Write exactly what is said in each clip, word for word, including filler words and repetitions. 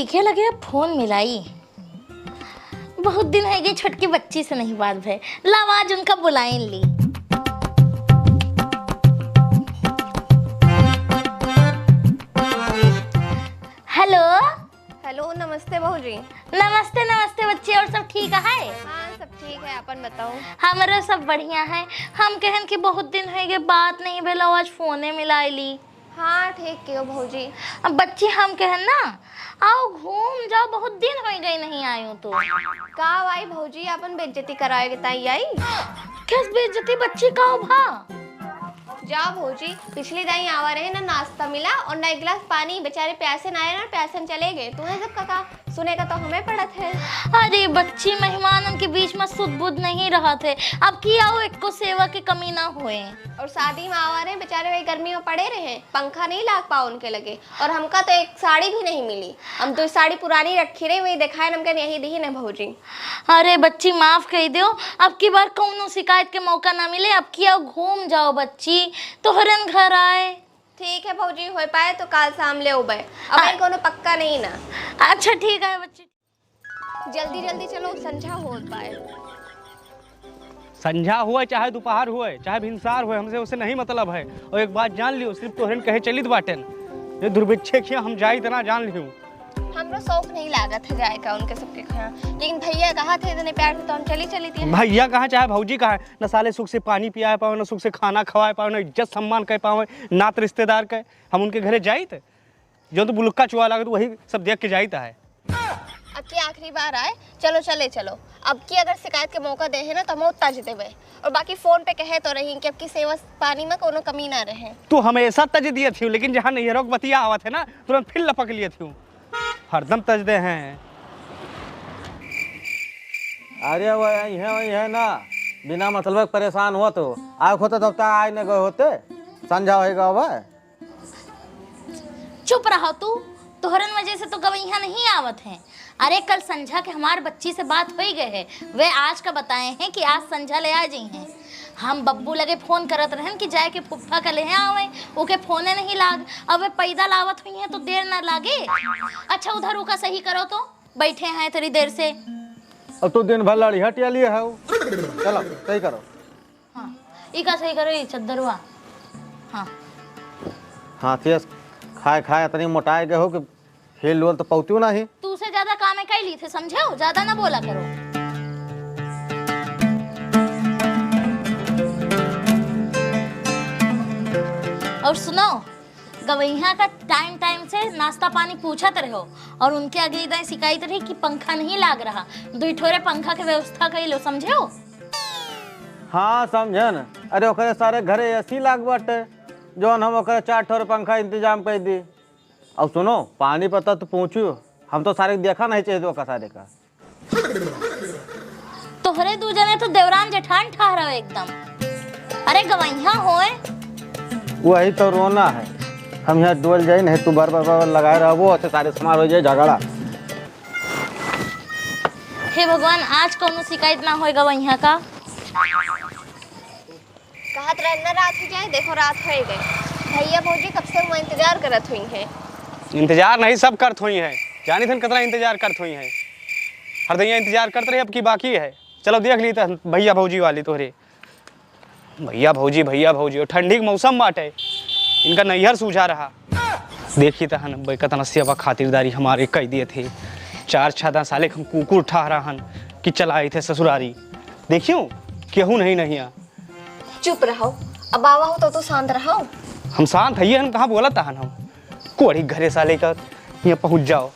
इके लगे अब फोन मिलाई। बहुत दिन होइ गए छोटकी बच्ची से नहीं बात भय। लावा आज उनका बुलाइन ली। हेलो। हेलो, नमस्ते भौजी। नमस्ते, नमस्ते बच्ची, और सब ठीक है? हाँ, सब ठीक है, अपन बताओ। हमरो सब बढ़िया है। हम कहन कि बहुत दिन होइ गए बात नहीं भेलो, आज फोने मिलाइ ली। हाँ, ठीक कियो भौजी। अब बच्ची हम कहन ना, आओ घूम जाओ, बहुत दिन होइ गए नहीं आयो तो। का आई भौजी, अपन बेइज्जती कराए के ताई आई? किस बेइज्जती बच्ची, का भा? जा भौजी, पिछली दाई आवा रहे ना नाश्ता मिला और ना एक गिलास पानी, बेचारे प्यासे ना आए ना, प्यासे में चले गए। तुम्हें सब का, का सुने का तो हमें पड़त है। अरे बच्ची, मेहमानन के बीच में सुध बुध नहीं रहत है। अब की आओ, एको सेवा के कमी ना होए। और शादी में आवा रहे, बेचारे वही गर्मी में पड़े रहे, पंखा नहीं लाग पाओ उनके लगे। और हमका तो एक साड़ी भी नहीं मिली, हम तो साड़ी पुरानी रखी रही, वही देखाए, हमके यही दिही न भौजी। अरे बच्ची, माफ कइ देउ, अब की बार कौनो शिकायत के मौका ना मिले। अब की आओ, घूम जाओ बच्ची, तोहरन घर आए। ठीक है भौजी, हो पाए तो काल शाम ले उबे, अब हाँ। कौनो पक्का नहीं ना। अच्छा ठीक है बच्ची। जल्दी जल्दी चलो, संझा हो पाए। संझा हुए, चाहे दोपहर हुए, चाहे भिनसार हुए, हमसे उसे नहीं मतलब है। और एक बात जान लियो, सिर्फ तोहरन कहे चलित बाटेन। ये दुर्भिक्षे खिया हम जाइत ना, जान लियो। हमरो शौक नहीं लागत है जाए का उनके सबके खाना, लेकिन भैया कहा थे इतने प्यार से तो हम चली चली थी। भैया कहाँ चाहे भौजी कहाँ, न साले सुख से पानी पियाए पावे, न सुख से खाना खवाए पावे, न इज्जत सम्मान कर पावे, नात रिश्तेदार के। हम उनके घरे जाइत, जो तो बुलुक्का चुआ लागत, वही सब देख के जाइत है। अब की आखिरी बार आए, चलो चले चलो। अब की अगर शिकायत के मौका दे है ना, तो हम उत्ता जी देबे। और बाकी फोन पे कहे तो रही कि अब की सेवा पानी में कोनो कमी ना रहे। तू हमेशा तज दिए थी, लेकिन जहाँ नैहरों के बतिया आवत है ना, तुरंत फिर लपक लिए थी। हरदम तज दे हैं। अरे वो यही है, वही है ना, बिना मतलब के परेशान हुआ तो आए होते तब तक आए न गए होते, संझा होएगा वह। चुप रहो तू, तोहरन वजह से तो गवैया नहीं आवत हैं। अरे कल संझा के हमार बच्ची से बात होई गए है, वे आज का बताए हैं कि आज संझा ले आ जाई हैं। हम बब्बू लगे फोन करत रहन कि जाए के फुफ्फा का ले आवे, ओके फोने नहीं लाग। अब वे पैदल आवत हुई हैं तो देर ना लागे। अच्छा उधर ओका सही करो तो, बैठे हैं इतनी देर से। अब तू दिन भर लड़िया टिया लिए है। चलो सही करो। हाँ, ई का सही करो, ई चद्दरवा। हाँ। हाँ, तेज खाए खाए इतनी मोटाए गए हो कि हिल डोल तो पौतियो नहीं। तू से ज्यादा काम है कई ली थे, समझे हो? ज्यादा ना बोला करो। और सुनो, गवैया का टाइम टाइम से नाश्ता पानी पूछत रहो और उनके अगली दाई शिकायत रही कि पंखा नहीं लाग रहा, दुई ठोरे पंखा के व्यवस्था कई लो, समझे हो? हाँ, समझे न। अरे, ओकरे सारे घरे एसी लाग बाटे, जौन हम ओकरे चार ठोर पंखा इंतजाम कर दी। अब सुनो, पानी पता तो पूछू, हम तो सारे के देखा नहीं चाहिए ओका सारे का। तोहरे दू जने तो देवरान जेठान ठहराओ एकदम। अरे, गवैया होए। वही तो रोना है, हम यहाँ डोल जाए, नहीं तू बार बार बार लगाए रहबो, ऐसे सारे समार हो जाए झगड़ा। हे भगवान, आज कौनो शिकायत ना होए गवैया का। कहत रहे ना रात हो जाए, देखो रात हो गए। भैया भौजी कब से हुआ इंतजार करत हुई हैं। इंतजार नहीं, सब करत हुई हैं। जानी थन कितना इंतजार करत हुई हैं। हरदैया इंतजार करत रहे, अब की बाकी है। चलो देख ली त भैया भौजी वाली तोहरे। भैया भौजी, भैया भौजी, और ठंडी के मौसम बाटे, इनका नैहर सूझा रहा। देखी त हन बे, कितना सेवा खातिरदारी हमारे कई दिए थे। चार छह दस साले हम कुकुर ठहरा हन कि चला आई थे ससुरारी। देखियो, केहू नहीं, नहीं आ। चुप रहो, अब आवा हो तो, तो शांत रहो। हम शांत हइये हन, कहाँ बोलत हन हम? कोढ़ी घरे साले का, यहाँ पहुँच जाओ।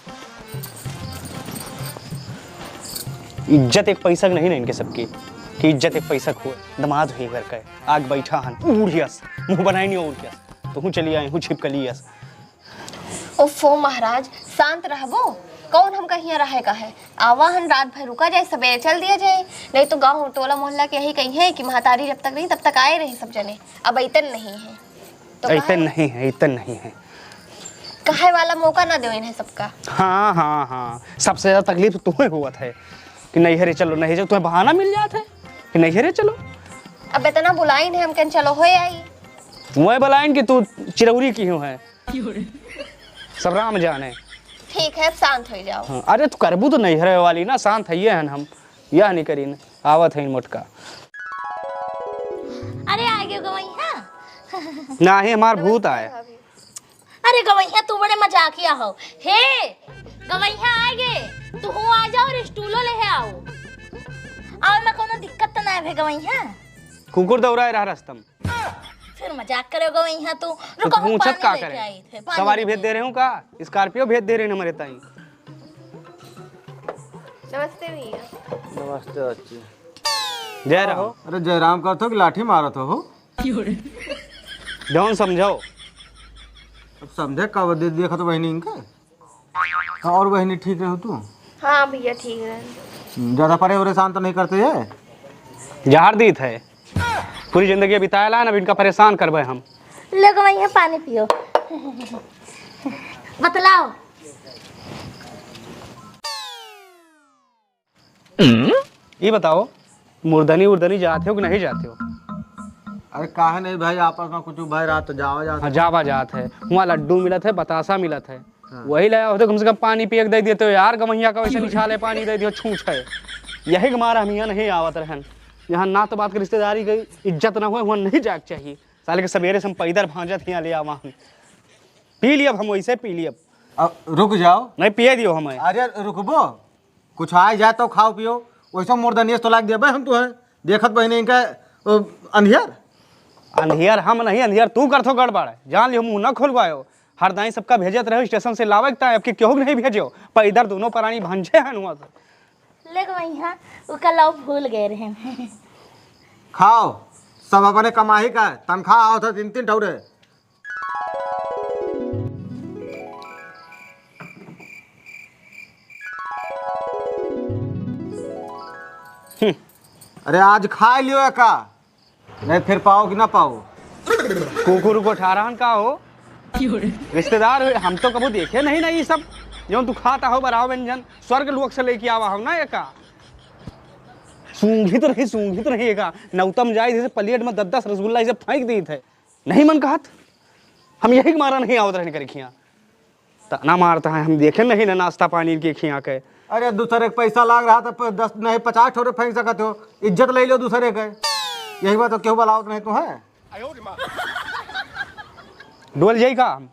इज्जत एक पैसा के नहीं ना इनके सबकी, कि इज्जत एक पैसा के हुए। दमाद हुई घर का, आग बैठा हन, उड़ियस, मुँह बनाई नहीं उड़ियस, तो हूँ चली आई हूँ छिपकलियस। ओफो महाराज, शांत रहबो। कौन हमका हियाँ रहे का है? आवा हन, रात भर रुका जाए, सबेरे चल दिया जाए। नहीं तो गाँव टोला मोहल्ला के यही कही है कि महतारी जब तक रही तब तक आए रहे सब जने। अब अइतन नहीं है तो अइतन कहा नहीं है, अइतन नहीं है। कहे वाला मौका ना दो इन्हें सबका। हाँ, हाँ, हाँ, सबसे ज्यादा तकलीफ तो तुम्हें हुआ था कि नैहरे चलो, नैहरे चलो, तुम्हें बहाना मिल जात है कि नैहरे चलो। अब इतना बुलाइन है, हम कहन चलो होए आई। वह बुलाइन कि तू चिरौरी की हूँ है। सब राम जाने। ठीक है, अब शांत हो जाओ। हाँ, अरे तू करबू तो नहीं हरे वाली ना, शांत है ये हन हम, यह नहीं करीन, आवत है मोटका। अरे आगे गवैया। नाही, हमार भूत आए। अरे गवैया, तू बड़े मजाकिया हो। हे गवैया, आगे तू हो, आ जाओ और स्टूलो ले आओ। आवे में कोनो दिक्कत तो ना है गवैया? कुकुर दौड़ाए रहा रस्तम। फिर मजाक करे गवैया तू। तो रुको, हम पूछत पानी का लेके करे? आई थे, पानी सवारी लेके भेज दे रहे हूँ का? स्कॉर्पियो भेज दे रहे हैं हमारे ताई। नमस्ते भैया। नमस्ते बच्ची। जय राम। अरे जय राम करत हो कि लाठी मारत हो? जौन समझो। अब समझे का बदे देखत बहिनी इनका? हाँ, और बहिनी ठीक रहो तू? हाँ भैया, ठीक रहे। हम्म, ज्यादा परेशान तो नहीं करते ये? जहर दीत है, पूरी जिंदगी बिताए ला, अब इनका परेशान करबे हम। ले गवैया, पानी पियो। बतलाओ। ये बताओ, मुर्दनी उर्दनी जाते हो कि नहीं जाते हो? अरे काहे नहीं भाई, आपस में कुछ भाई रात तो जावा जात हाँ, है। जावा जात है। वहाँ लड्डू मिलत है, बतासा मिलत है। हाँ। वही लाया होते, कम से कम पानी पिए के दे देते हो यार, गवैया का वैसे निछाले पानी दे दियो, छूछ है। यही के मारा हम यहाँ नहीं आवत रहन। यहाँ ना तो बात के रिश्तेदारी की इज्जत ना हो, वहाँ नहीं जाए के चाहिए। साले के सवेरे से हम पैदल भांजत यहाँ ले आवा हम। पी लियब हम, वैसे पी लियब। अब रुक जाओ। नहीं, पिए दियो हमें। अरे रुकबो, कुछ आए जाए तो खाओ पियो, वैसे मुर्दनियस तो लाग देबे हम तुहे। देखत बहिनी इनका, ओ, अंधियर। अंधियर हम नहीं, अंधियर तू करथो गड़बड़। जान लियो, मुंह न खोलवायो। हर दाई सबका भेजत रहो स्टेशन से लावे के ताई, अब की केहू के नहीं भेजो। पैदल दोनों परानी भंजे हन हुआ से। ले गवैया, उका लव भूल गए रहे। खाओ, सब अपने कमाई का, तनख्वाह आवत है तीन तीन ठौरे। हम्म। अरे आज खा लियो एका, नहीं फिर पाओ कि ना पाओ। कुकुर को ठा रहन का हो? रिश्तेदार हो, हम तो कबो देखे नहीं ना ये सब। जौन तू खाता हो बराव व्यंजन, स्वर्ग लोक से लेके आवा हो ना एका। सूंघित रही, सूंघित रही एका। नौतम जाए जैसे प्लेट में दस दस रसगुल्ला इसे फेंक दी थे। नहीं मन कहत, हम यही के मारा नहीं आवत रहने करे खिया। ताना मारता है, हम देखे नहीं ना नाश्ता पानी के खिया के। अरे दूसरे के पैसा लाग रहा था, प-, दस नहीं पचास ठोरे फेंक सकत हो, इज्जत ले लो दूसरे के। यही बात तो क्यों बुलावत नहीं तू है? डोल जाई का हम?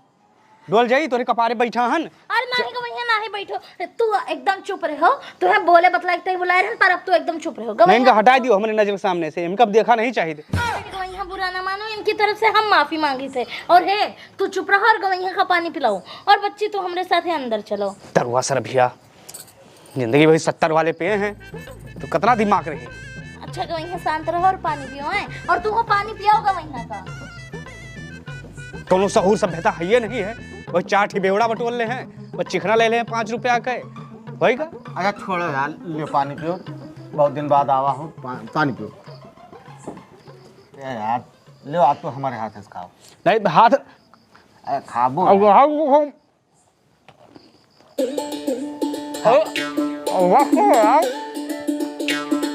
डोल जाई, तोरे कपारे बैठा हन। अरे नाही गवैया, नाही बैठो। तू एकदम चुप रहो। तुहे बोले बतला के तई बुलाए रहन, पर अब तू एकदम चुप रहो। नहीं, इनका हटा दियो हमारे नजर के सामने से, इनका अब देखा नहीं चाहिए। अरे गवैया, बुरा ना मानो, इनकी तरफ से हम माफी मांगी थे। और हे, तू चुप रहो और गवैया का पानी पिलाओ। और बच्ची, तू हमरे साथे अंदर चलो। तरुआ सर भैया, जिंदगी भर सत्तर वाले पे हैं, तो कितना दिमाग रही। अच्छा, गवैया शांत रहो और पानी पियो, हैं? और तू वो पानी पियाओ गवैया का। कोनो सहूर सभ्यता है ये नहीं है, वही चार ठी बेवड़ा बटोर ले हैं, बस चिखना ले ले हैं पाँच रुपया के, वही का। अच्छा छोड़ो यार, ले पानी पियो, बहुत दिन बाद आवा हो, पा-, पानी पियो। ए यार, ले आज तो हमारे हाथ से खाओ। नहीं, हाथ अरे खाबो अब यार। हम, हम अरे, वाह, वाह।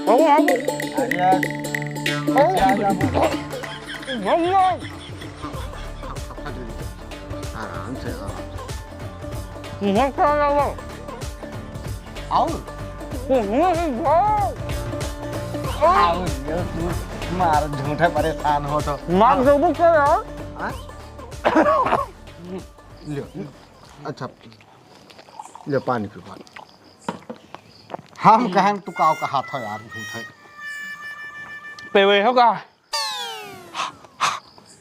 अरे, यार। अरे, यार, यार। आराम से, आराम से। आओ। आओ, ये तू मार झूठे परेशान हो तो। मार देबू का यार? हाँ? लो, लो। अच्छा, ले पानी पी, पानी। हम कहन तू काव का हाथ है यार, झूठ है। पेवे हो का?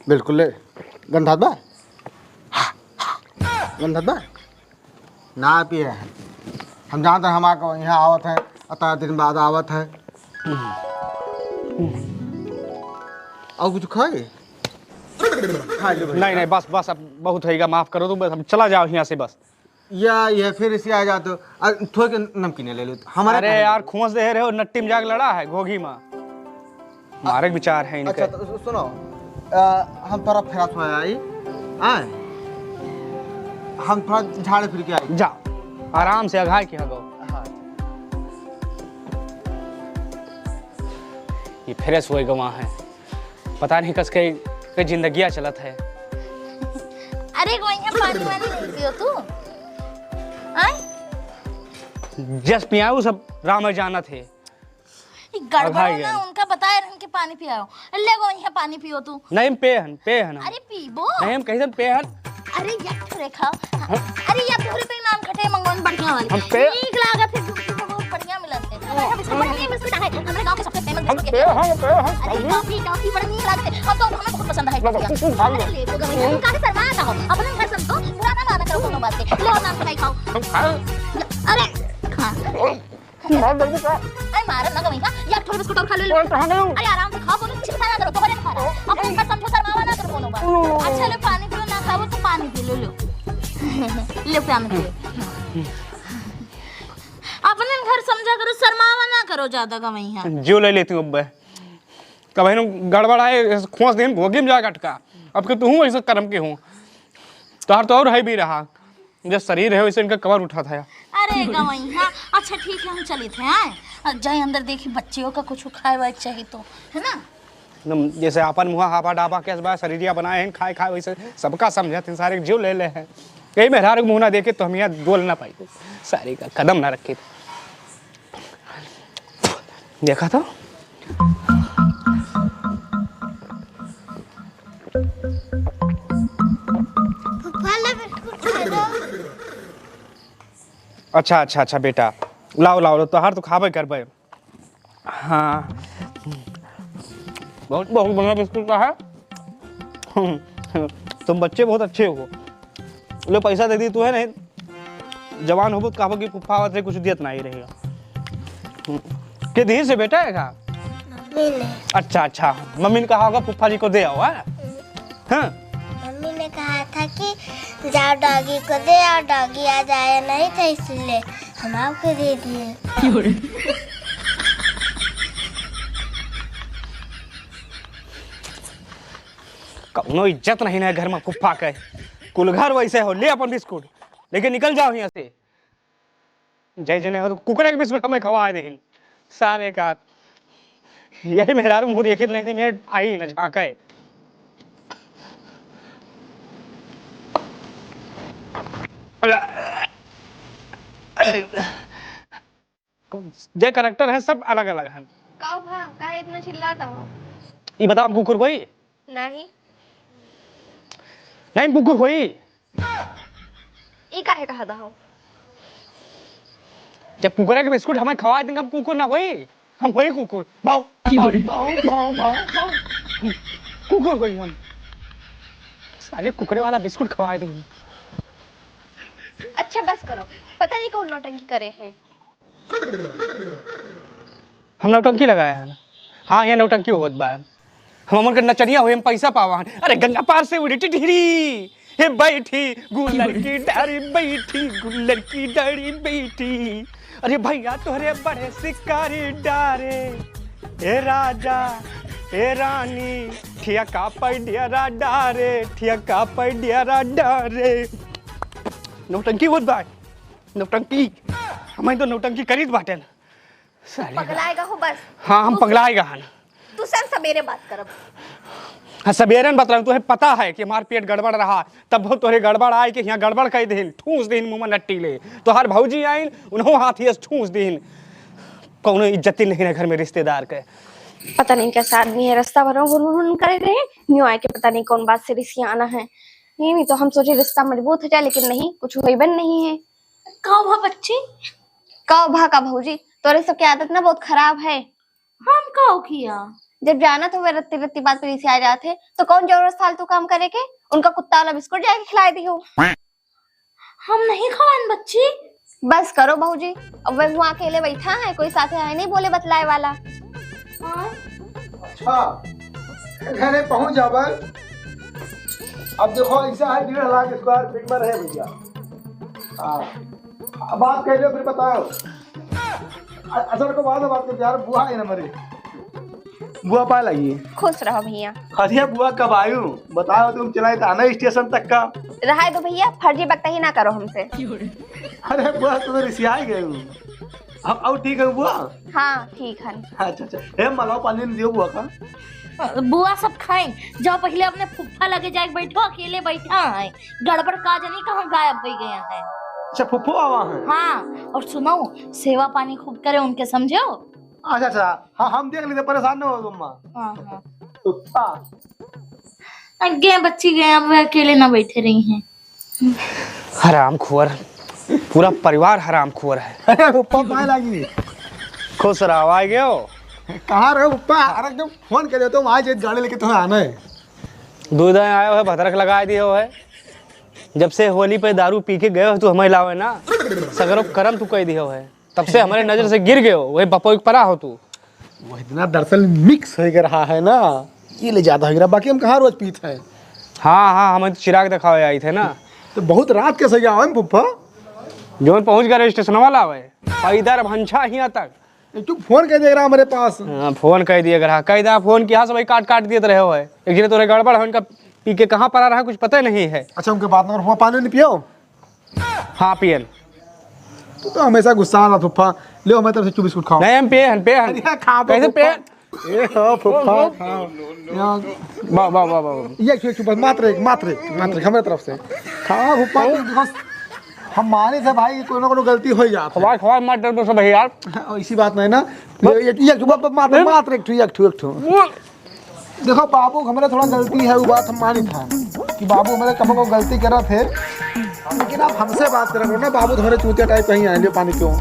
बिल्कुल ले। गंधात बा? गंधात बा? ना पिए हैं। हम जानते हैं हमारे को यहाँ आवत है, अतः दिन बाद आवत है। और कुछ खाए? खा ले भैया। नहीं, नहीं, बस, बस, अब बहुत होइगा, माफ करो तो बस, अब चला जाओ यहाँ से बस। या, ये फिर इसी आ जाते हो। आ, थोड़े के नमकीन ले लो। हमारे अरे कहाँ यार, ले लो? खोंस दे रहे हो, नट्टी में जाके लड़ा है, घोघी माँ। मारे के विचार है इनके। अच्छा, तो सु-, सुनो, आ, हम थोड़ा fresh हो आई, हाँ? हम थोड़ा झाड़े फिर के आई। जा, आराम से अघाए के हगो। हाँ। ये fresh होए गवा है। पता नहीं कस के, के जिंदगिया चलत है। अरे, वहीं पानी वानी नहीं पियो तू? जस पियाऊ सब राम जानत है। ई गड़बड़ अब हाय है ना, गेल। उनका बताए रहन कि पानी पियाओ। ले गो, यहाँ पानी पियो तू। नहीं, हम पे हन, पे हन हम। अरे पीबो। नहीं, हम कहीं से पे हन। अरे या ठो रेखा। हाँ? अरे या ठो रे पे नान खटे मंगवान बढ़िया वाली। हम पे नीक लागत है, दूध तो बहुत बढ़िया मिलत है। अरे हम इसको बढ़िया बिस्कुट है, हमारे गांव के सबसे फेमस हम बिस्कुट पे है। हन, पे हन, अरे खाइए। टॉफी, टॉफी बड़ा नीक लागत है। हम तो हमें बहुत पसंद है। लो, लो, खा लो। अरे ले तो गई, तुम काहे शर्मात हो? अपने घर समझो, बुरा ना माना करो कोनो बात के। लो नान खटाई खाओ। हम खाए। अरे खा। मार दे का? अरे मारब ना गवई का, या ठो बिस्कुट और खा ले। और कहाँ गयो? अरे आराम से खाओ, कोनो चिंता ना करो, तोहरे ना खाना। अपन घर समझो, शर्मावा ना करो कोनो बात। ओ। अच्छा ले पानी पियो, ना खाओ तो पानी पी लो, लो। ले पानी पियो। अपने घर समझा करो, शर्मावा ना करो ज्यादा गवई है। जो ले लेती हूँ अब। कब है गड़बड़ आए, खोस दिन भोगी में जाके अटका। अब के तू हूँ ऐसे कर्म के हूँ। तोहार तो और है भी रहा। जब शरीर है, वैसे इनका कवर उठा था। अरे गवई, हाँ, अच्छा ठीक है, हम चलित हैं, आए। जाए अंदर देखी बच्चियों का कुछ खाए वाए चाहिए तो, है ना? एकदम जैसे आपन मुँह हाबा डाबा के बा, शरीरिया बनाए हैं, खाए खाए, वैसे सबका समझत हैं, सारे जीव ले ले हैं। यही मेहरारू मुँह ना देखे तो हम यहाँ बोल ना पाई, सारे का कदम ना रखे। देखा तो। फूफा ले बिस्कुट खा लो। अच्छा, अच्छा, अच्छा बेटा, लाओ, लाओ, लाओ, तोहार तो खाबे करबे। हाँ, बहुत, बहुत बढ़िया बिस्कुट का है। तुम बच्चे बहुत अच्छे हो। लो, पैसा दे दी तू, है नहीं, जवान होबो तो कहबो कि फुफ्फा आवत रहे, कुछ दियत नहीं रहेगा। हम्म। के दी से बेटा है का? मम्मी ने। अच्छा, अच्छा, मम्मी ने कहा होगा फुफ्फा जी को दे आओ, है? हम्म। हाँ। मम्मी ने कहा था कि जाओ डॉगी को दे आओ, डॉगी आज आया नहीं था इसलिए हम आपको दे दिए। कौनो इज्जत नहीं ना घर में फुफ्फा के। कुल घर वैसे हो, ले अपन बिस्कुट लेके निकल जाओ यहाँ से। जय जने हो, कुकरे के बिस्कुट हमें खवा दे। सारे का यही मेहरारू मुँह देखे नहीं थे, मैं आई ना झांके। जे character है, सब अलग-अलग हैं। का भा, काहे इतना चिल्लाता हो? ई बताओ, हम कुकुर होई? नहीं। नहीं, कुकुर होई। ई काहे कहता हो? जब कुकुर के बिस्कुट हमें खवा देंगे, हम कुकुर ना होई, हम होई कुकुर। भाव, की भाव, बोली? भाव, भाव, भाव, भाव। कुकुर होई हम। साले कुकुरे वाला बिस्कुट खवा देंगे। अच्छा, बस करो, पता नहीं कौन नौटंकी करे हैं। हम नौटंकी लगाया है ना। हाँ, यहाँ नौटंकी होत बा। हम हमन के नचनिया होई, हम पैसा पावा है। अरे गंगा पार से उड़ी टिटहिरी, हे बैठी गुलर की डारी, बैठी गुलर की डारी बैठी। अरे भैया तोहरे बड़े शिकारी डारे, हे राजा, हे रानी, ठिया का पैडिया रा डारे, ठिया का पैडिया रा डारे। नौटंकी होत बा, नौटंकी। हम तो नौटंकी करीत बाटेन। साले पगलाएगा हो बस। हाँ, हम तू पगलाएगा हन। तू सर सबेरे बात करब। हाँ, सबेरे न बतलाऊ, तुहे पता है कि हमार पेट गड़बड़ रहा, तब वो तोहरे गड़बड़ आए कि यहाँ गड़बड़ कह देहिन, ठूस देहिन मुँह में नट्टी ले। तोहार भौजी आइन, उन्हों हाथ ही ठूस देहिन। कौनो इज्जत नहीं ना घर में रिश्तेदार के। पता नहीं कैसा आदमी है, रास्ता भर में भुन भुन करे रहे, यूं आए के पता नहीं कौन बात से रिसियाना है। ये नहीं तो हम सोचे रिश्ता मजबूत हो जाए, लेकिन नहीं, कुछ होइबन नहीं है। का हुआ बच्ची? का भा का भौजी, तोरे सबके आदत ना बहुत खराब है। हम का किया? जब जानत हुए रत्ती रत्ती बात पे रिसिया जात है, तो कौन जरूरत फालतू काम करे के? उनका कुत्ता वाला बिस्कुट जाके खिलाए दियो। हम नहीं खवान बच्ची। बस करो भौजी, अब वह हुआ अकेले बैठा है, कोई साथे है नहीं बोले बतलाए वाला। हाँ। अच्छा, घरे पहुंच जाबे। अब देखो, ऐसा है, डेढ़ लाख square feet में रहे भैया। हाँ, अब बात कह लो, फिर बताओ। अ-, असल को बात है, बात करते यार, बुआ है ना मरे। बुआ पाए लगी। खुश रहो भैया। अरे बुआ, कब आयु? बताओ, तुम चलाए थाना स्टेशन तक का। रहाए दो भैया, फर्जी बकताही ना करो हमसे। अरे बुआ, तुम तो रिसियाई गए हो। अब, अब ठीक है बुआ? हाँ, ठीक है। अच्छा, अच्छा। हे, मलाओ पानी नहीं दियो बुआ का। बुआ सब खाए, जाओ पहले अपने फुफ्फा लगे जाके बैठो, अकेले बैठा है। गड़बड़ का जानी कहाँ गायब हो गया है। अच्छा, फुफ्फो आवा है। हाँ, और सुनो, सेवा पानी खूब करे उनके, समझो? अच्छा, अच्छा, हाँ, हम देख लेते, परेशान न हो तुम। हाँ, हाँ। फुफ्फा। अब गए बच्ची गए, अब वे अकेले ना बैठे रही हैं। हरामखोर, पूरा परिवार हरामखोर है। अरे फुफ्फा, पाए लागी। खुश रहो, आ गए हो। कहाँ रहो फुफ्फा? अरे एकदम फोन कर देते हो, वहाँ गाड़ी लेके तुम्हें आना है। दो दाएं आए हो, भदरक लगा दिए हो है। जब से होली पे दारू पी के गए हो तू हमें लावे ना, सगरो करम तू कह दिए हो है। तब से हमारे नजर से गिर गए हो, वही बपोई के परा हो तू। वो इतना दरअसल मिक्स हो गया रहा है ना, ये ले ज्यादा हो गया, बाकी हम कहाँ रोज पीत है। हाँ, हाँ, हम तो चिराग दिखावे आई थे ना। तो बहुत रात के सही आवे फुफ्फा। जोन पहुँच गए स्टेशन वाला आवे, पैदर भंछा हियाँ तक। एक ठो फोन कर दे रहा हमारे पास। हाँ, फोन कर दिए रहा, कह दा फोन किया सब काट काट देते रहे हो है। एक जने तोरे गड़बड़ है, उनका पी के कहाँ परा रहा कुछ पता नहीं है। अच्छा, उनके बात नंबर हुआ, पानी नहीं पियो? हाँ, पियन। तू तो हमेशा गुस्सा वाला फुफ्फा। ले, हमारी तरफ से चू बिस्कुट खाओ। नहीं, हम पिए हन, पिए हन। अरे, खा तो कैसे फुफ्फा। पिए? ए, हाँ, फुफ्फा, खाओ। यहाँ वाह, वाह, वाह, वाह, वाह। ये एक, एक, बस मात्र एक, मात्र एक, मात्र एक, हमारे तरफ से। खाओ, फुफ्फा, तुम देखो, हम माने थे भाई, कोनो, कोनो गलती हो ही जाता है। खवाए, खवाए, मत डर दो सब यार। हाँ, ऐसी बात नहीं ना। ये, ये, ये, बस, बस, मात्र, मात्र एक ठो, एक ठो, एक ठो। देखो बाबू, हमारे थोड़ा गलती है, वो बात हम मानी था कि बाबू हमारे कबो को गलती करा थे, लेकिन आप हमसे बात करा करो ना बाबू, तुम्हारे चूतिया टाइप कहीं आएंगे पानी क्यों?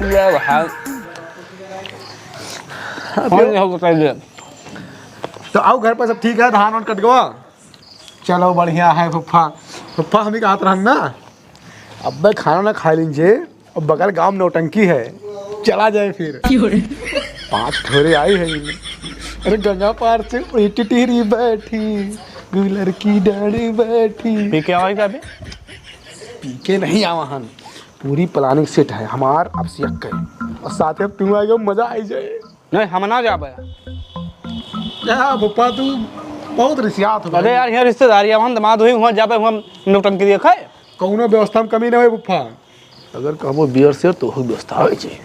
ये भाई। अब फोन ये नहीं होता है। तो आओ घर पर, सब ठीक है, धान वान कट गवा? चलो बढ़िया है फुफ्फा। फुफ्फा हम ही कहत रहन ना, अब्बे खाना ना खाए लीन जे, अब बगल गांव में नौटंकी है, चला जाए फिर। क्यों रे? पांच ठोरे आई है इनमें। अरे गंगा पार से उड़ी टिटिरी बैठी, गुलर की डाढ़ी बैठी। पी के आवाज का बे? पी के नहीं आवा हन, पूरी प्लानिंग सेट है हमार, अब सियक है और साथ में तू आ गया, मजा आई जाए। नहीं, हम ना जाबे। क्या फुफ्फा, तू बहुत रिसियात हो। अरे यार, यहाँ रिश्तेदारी, हम दमाद हुई, वहाँ जाबे, हम नौटंकी देखे। कौनो व्यवस्था में कमी ना होई फुफ्फा। अगर कहबो बियर से तो हो व्यवस्था होई छे।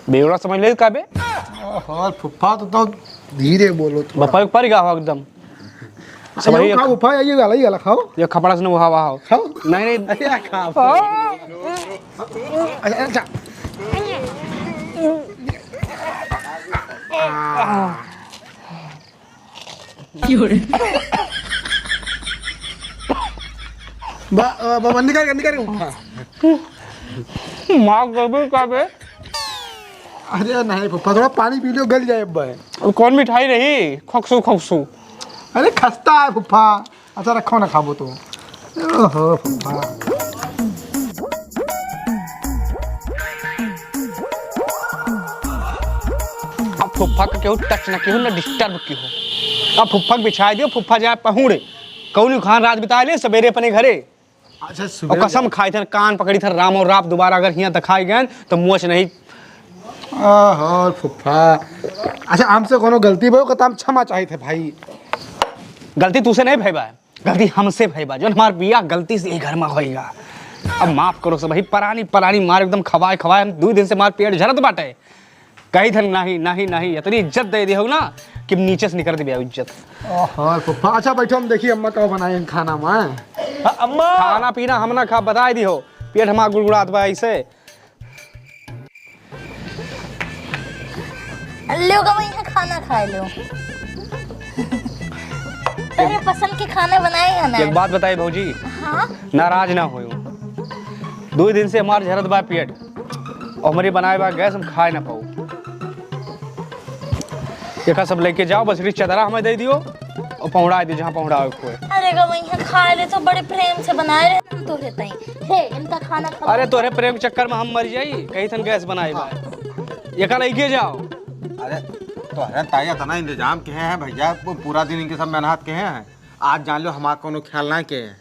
बेवड़ा समझ ले का बे? ओहो, फुफ्फा तो, तो धीरे बोलो थोड़ा। बफर पर गया हो एकदम। अच्छा, सब ये ये खाओ फुफ्फा, ये वाला, ये वाला खाओ। ये खपड़ा से न उहावा हो। खाओ। नहीं, नहीं। अरे, खाओ। अच्छा, अच्छा। बा-, बा-, बा-, निकाल, निकाल। हाँ। मार देबे का बे? अरे नहीं फुफ्फा, थोड़ा पानी पी लो, गल जाए अब। कौन मिठाई रही? खकसू, खकसू। अरे खस्ता है फुफ्फा। अच्छा, रखो ना, खाबो तो। ओहो, फुफ्फा। अब फुफ्फा के केहू टच ना केहू ना डिस्टर्ब केहू। अब फुफ्फा के बिछाए दियो, फुफ्फा जाए पहुड़े। कौन खान रात बिता ले, सवेरे अपने घरे। अच्छा, और सुबह कसम जाओ। खाई थे, कान पकड़ी थे, राम और राप दोबारा अगर हियाँ दिखाई गए तो मुँह से नहीं। ओहो, फुफ्फा। अच्छा, हमसे कोनो गलती भयो, कता हम क्षमा चाहित है भाई। गलती तुसे नहीं भई बा, गलती हमसे भई बा, जो हमार बियाह गलती से ई घर में होइगा। अब माफ करो सब भाई, परानी, परानी मार एकदम खवाए, खवाए, हम दो दिन से मार पेट झरत बाटे। कही धन नाही, नाही, नाही, इतनी इज्जत दे दे हो ना कि नीचे से निकल दे इज्जत। ओहो, फुफ्फा। अच्छा, बैठो, हम देखी अम्मा का बनाए हैं खाना में। हाँ, अम्मा। खाना पीना हम ना खा, बताई दी हो, पेट हमार गुड़गुड़ात बा ऐसे। लो गवा, यहाँ खाना खाए लो। तेरे पसंद के खाना बनाए है ना? एक बात बताई भौजी, हाँ? नाराज ना होयो, दो दिन से हमार झरत बा पेट, और हमरे बनाए बा गैस, हम खाए ना पाऊ। एका सब लेके जाओ, बस इतनी चदरा हमें दे दियो और पहुँड़ा दियो जहाँ पहुँड़ावे के होए। अरे गवा, यहाँ खाए ले तो बड़े प्रेम से बनाए रहे हम तोहरे ताई। हे, इनका खाना खा। अरे तोहरे प्रेम के चक्कर में हम मर जाई, कही थन गैस बनाए बा। एका लेके जाओ। अरे तोहरे ताई इतना इंतजाम किहे हैं भैया, वो पूरा दिन इनके सब मेहनत किहे हैं। आज जान लो हमार कोनो ख्याल ना किहे हैं।